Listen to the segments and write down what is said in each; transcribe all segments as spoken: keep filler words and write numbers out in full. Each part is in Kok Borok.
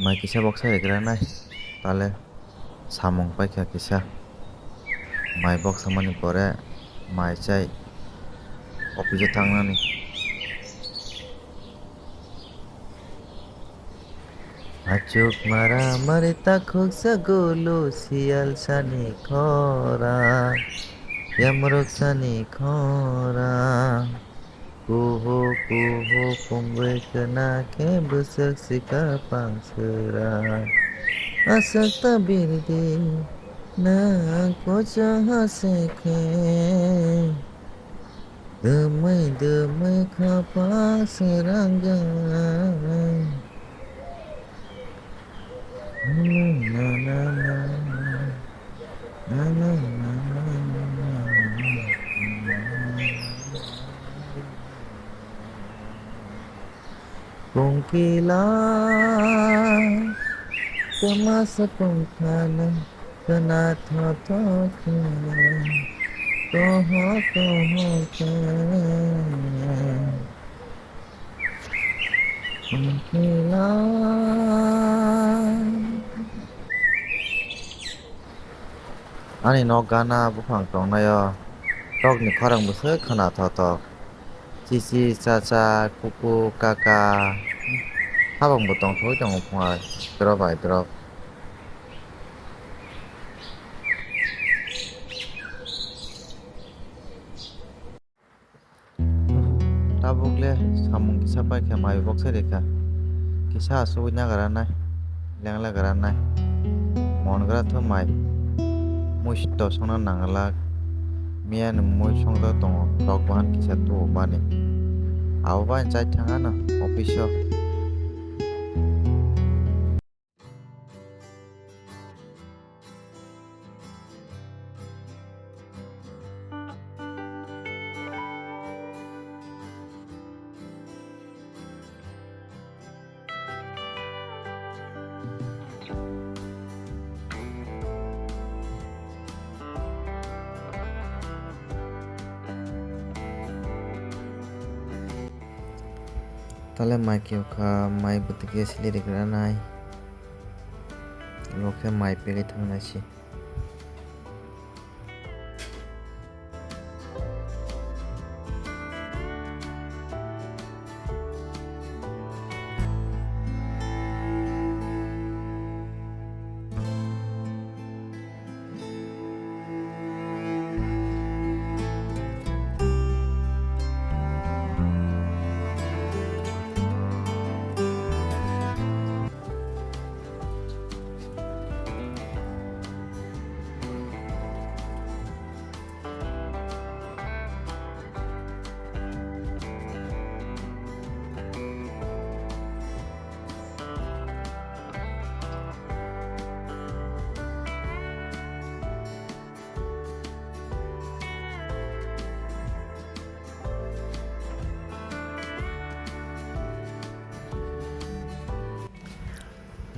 Mai kisa boksa egra nai, tale samung paikha kisa. Mai boksa mani pore mai chai office o thangnani. Achuk mara mari takhuk sagulu siyal sani khora, yamruk sani khora. Kuhu kuhu pungwi kwna khe bwswk sika pang swra. Aswk ta birdi na kocho hase khe. Dwmwi dwmwi khaphang srangwi. Kungkila kwmasa kungkha nung. Kwna thothok khe, toho toho khe, wngkhe la. Ani nok gana buphang tongnaio, tokni khorang bwswk khwna thothok. Chichi, chacha, kuku, kaka. Habang bo tongthogwi tongo phunga drop by drop. Tabuk le samung kisa pai khe mai boksa rikha. Kisa asugwi nagra nai. Lengla gra nai. Mon gra tho mai. Mui sito songna nangla. Miya ni mui songdo tongo. Tok bahan kisa tubu mani. Abo bai chai thang ano office o. Tale mai khe wngkha, mai bwtwi khe sili rwgranai. Omo khe mai pegwi thangnai se.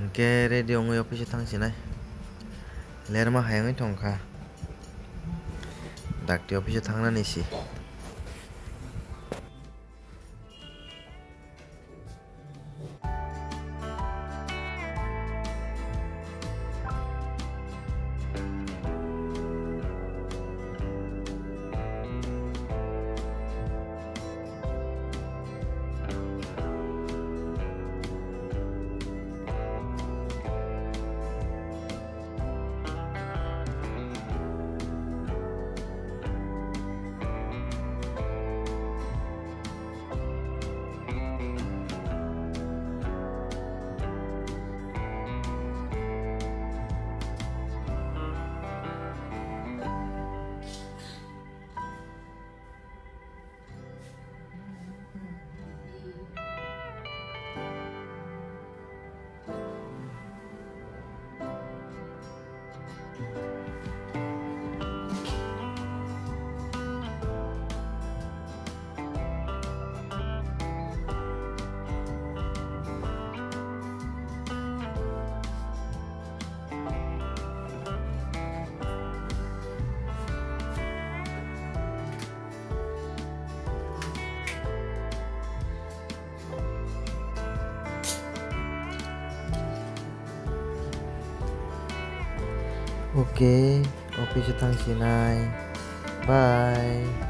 Hwnkhe ready wngwi office o thang sinai. Lerma hai wngwi thangkha. Dakti office o thangnani se. Okay, office o thang sinai. Bye.